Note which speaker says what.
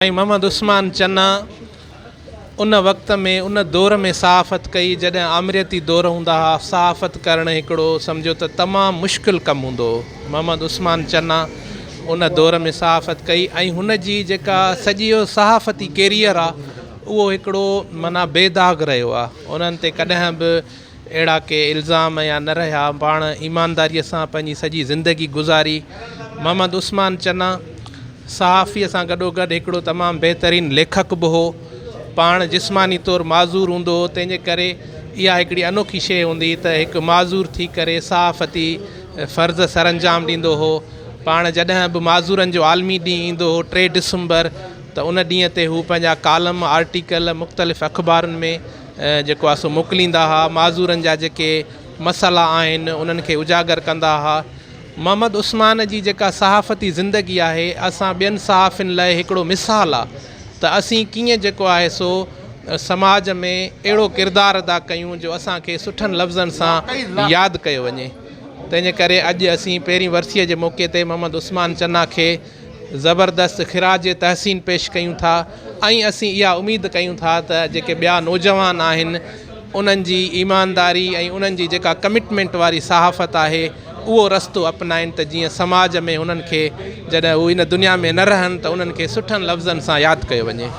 Speaker 1: سائين محمد عثمان چنا ان وقت ۾ ان دور ۾ صحافت ڪئي جڏهن آمريتي دور هوندا ها صحافت ڪرڻ هڪڙو سمجهو ته تمام مشڪل ڪم هوندو هو محمد عثمان چنا ان دور ۾ صحافت ڪئي ۽ هن جي جيڪا سڄي صحافتي ڪيريئر آ اهو هڪڙو معنيٰ بي داغ رهيو آ انهن تي ڪڏهن به اهڙا ڪي الزام يا نه رهيا پاڻ ايمانداريء سان پنهنجي سڄي زندگي گذاري. محمد عثمان چنا صحافيء سان گڏوگڏ هڪڙو تمام بهترين ليکڪ به هو. پاڻ جسماني طور معذور هوندو هو، تنهن جي ڪري اها هڪڙي انوکي شيء هوندي ته هڪ معذور ٿي ڪري صحافتي فرض سرانجام ڏيندو هو. پاڻ جڏهن به معذورن جو عالمي ڏينهن ايندو هو ٽي ڊسمبر ته ان ڏينهن تي هو پنهنجا ڪالم، آرٽيڪل مختلف اخبارن ۾ جيڪو آهي سو موڪليندا ها، معذورن جا جيڪي مسئلا آهن انهن کي اجاگر ڪندا ها. محمد عثمان جي جيڪا صحافتي زندگي آهي اسان ٻين صحافين لاء هڪڙو مثال آ ته اسين ڪيئن جيڪو آهي سو سماج ۾ اهڙو ڪردار ادا ڪيون جو اسان کي سٺن لفظن سان ياد ڪيو وڃي تنهن جي ڪري اڄ اسين پهرين ورسيء جي موقعي تي محمد عثمان چنا کي زبردست خراج تحسين پيش ڪيون ٿا ۽ اسين اها اميد ڪيون ٿا ته جيڪي ٻيا نوجوان آهن انهن جي ايمانداري ۽ انهن جي جيڪا ڪمٽمينٽ واري صحافت آهي اهو رستو اپنائين ته جيئن سماج ۾ انهن کي جڏهن هو هن دنيا ۾ نه رهن ته انهن کي سٺن لفظن سان ياد ڪيو وڃي.